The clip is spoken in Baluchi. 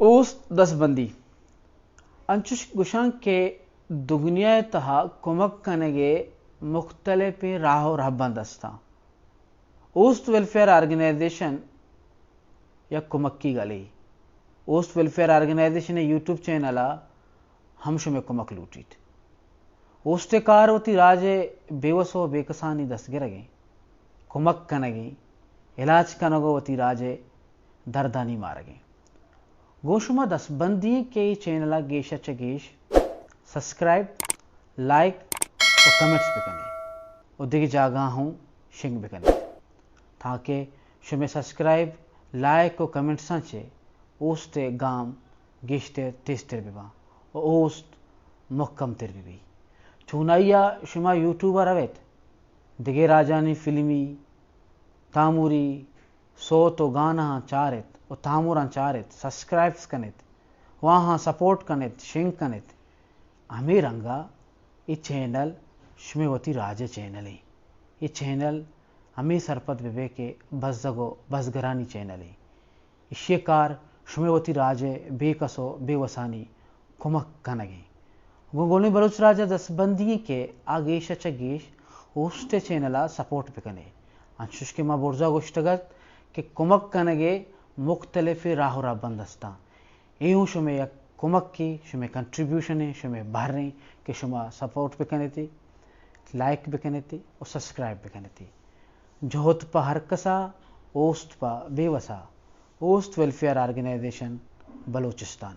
اوست دستبندی انچش گوشاں کہ دگنیا ءِ تہا کمک کنگ ءِ مختلفیں راہ ءُ رھبند استاں۔ اوست ویلفیئر آرگنائزیشن یک کمکی گلے۔ اوست ویلفیئر آرگنائزیشن ءِ یوٹیوب چینل ءَ ہم شمئے کمک لوٹیت۔ اوست ءِ کار وتی راج ءِ بے وس ءُ بے کسانی دستگرگ ایں، کمک کنگ ایں، علاج کنگ ءُ وتی راج ءِ دردانی مارگ ایں۔ گوں شما دستبندی ایں کہ اے چینل ءَ گیش ءَ چہ گیش سبسکرائب، لائک ءُ کمنٹس بکن ئے ءُ دگہ جاگہاں ہوں شنگ بکن ئے، تانکہ شمئے سبسکرائب، لائک ءُ کمنٹساں چہ اوست ءِ گام گیشتر تیزتر بباں ءُ اوست مھکم تر ببی۔ چونائیا شما یوٹیوب ءَ رویت، دگہ راجانی فلمی، تاموری، سوت ءُ گاناں چارت ءُ تاموراں چارت، سبسکرائبز کنت ءُ آہاں سپورٹ کنت، شنگ کنت۔ ہمے رنگا اے چینل شمئے وتی راج ءِ چینل ایں۔ اے چینل ہمے سرپد بہ بے کہ بزگ ءُ بزگرانی چینل ایں۔ ایشی ءِ کار شمئے وتی راج ءِ بے کس ءُ بے وسانی کمک کنگ ایں۔ گوں گلیں بلوچ راج ءَ دستبندی ایں کہ آ گیش ءَ چہ گیش اوست ءِ چینل ءَ سپورٹ بکن ئے۔ انچوش کہ ما برزا گوشتگ ات کہ کمک کنگ ءِ مختلفیں راہ ءُ رھبند استاں۔ اے اوں شمئے یک کمکے، شمئے کنٹریبیوشنے، شمئے بھرے کہ شما سپورٹ بکن ئے، لائک بکن ئے ءُ سبسکرائب بکن ئے۔ جہد پہ ہر کسا، اوست پہ بے وسا۔ اوست ویلفیئر آرگنائزیشن، بلوچستان۔